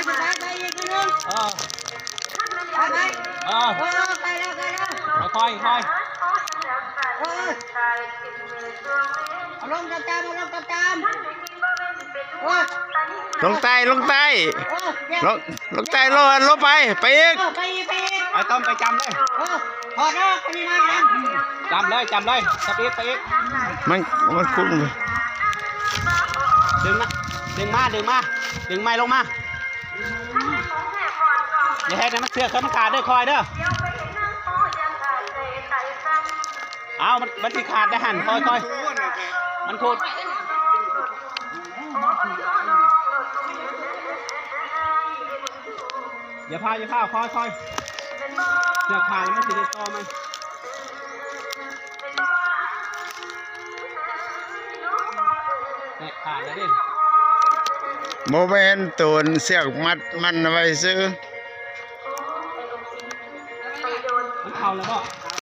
ໄປ ໄປອີກໜ້ອຍໜຶ່ງ ເອີ ໄປ ໄປ ເອີ ເອີ ໄປແລ້ວ ໄປແລ້ວ ຄ່ອຍໆ ຄ່ອຍໆ ເອີ ເອົາລົງຕາມໆ ເອົາລົງຕາມໆ ເອີ ລົງໃຕ້ ລົງໃຕ້ ເອີ ລົງ ລົງໃຕ້ ລົງ ລົງໄປ ໄປອີກ ເອີ ໄປອີກ ໄປອີກ ໄປຕ້ອມ ໄປຈຳເລີຍ ເອີ ຖອດອອກ ໄປນີ້ນະ ຈຳເລີຍ ຈຳເລີຍ ສະປີດ ໄປອີກ ມັນ ມັນຄຸ້ນ ດຶງມາ ດຶງມາ ດຶງມາ ດຶງໄມ້ລົງມາ ຢ່າເຮັດໃຫ້ມັນເຊືອກ ເຄີຍມັນຂາດເດີ ຄ່ອຍເດີ ເອົາ ມັນ ມັນຊິຂາດໄດ້ຫັ້ນ ຄ່ອຍໆ ມັນຂຸດ ຢ່າພາວ ຢ່າພາວ ຄ່ອຍໆ ເຊືອກຂາດແລ້ວມັນຊິໄດ້ຕໍ່ໃໝ່ ແຕກຂາດແລ້ວເດ້ ບໍ່ແມ່ນໂຕນເຊືອກມັດມັນໄວ້ຊື່ ມັນເຂົ້າແລ້ວບໍ່?